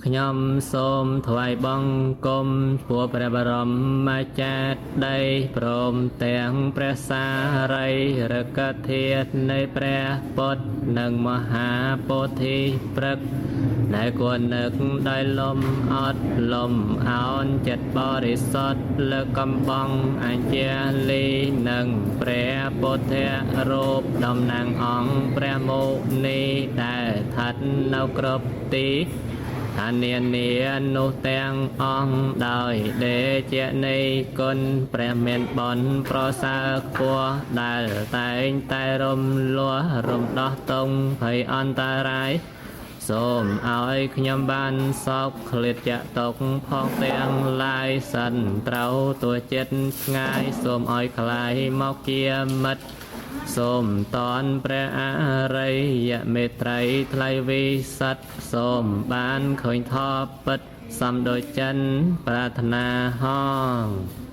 ខ្ញុំសូមថ្វាយបង្គំពោះព្រះបរមចេតិយព្រមទាំងព្រះសារីរិកធាតុនៃព្រះពុទ្ធនិងមហាពោធិព្រឹក្សដែលគួរនឹកដោយលំអត់លំអោនចិត្តបរិសុទ្ធលើកកំបងអញ្ជាលីនិងព្រះពុទ្ធរូបតំណាងអង្គព្រះមុនីដែលស្ថិតនៅគ្រប់ទីឋានានានោះទាំងអង្គដោយដេជនៃគុណព្រះមានបុណ្យប្រសើរខ្ពស់ដែលតែងតែរំលោះរំដោះតងភ័យអន្តរាយសូមឲ្យខ្ញុំបានសោកឃ្លាតចាក់ទុកផងទាំងឡាយសិនត្រូវទួចិត្តឆ្ងាយសូមឲ្យคลายមកជាមិត្តសូមតនព្រះអរិយមេត្រីថ្លៃវិសិទ្ធសូមបានឃើញធម៌ពិតសំដូចចិនប្រាថ្នាហង។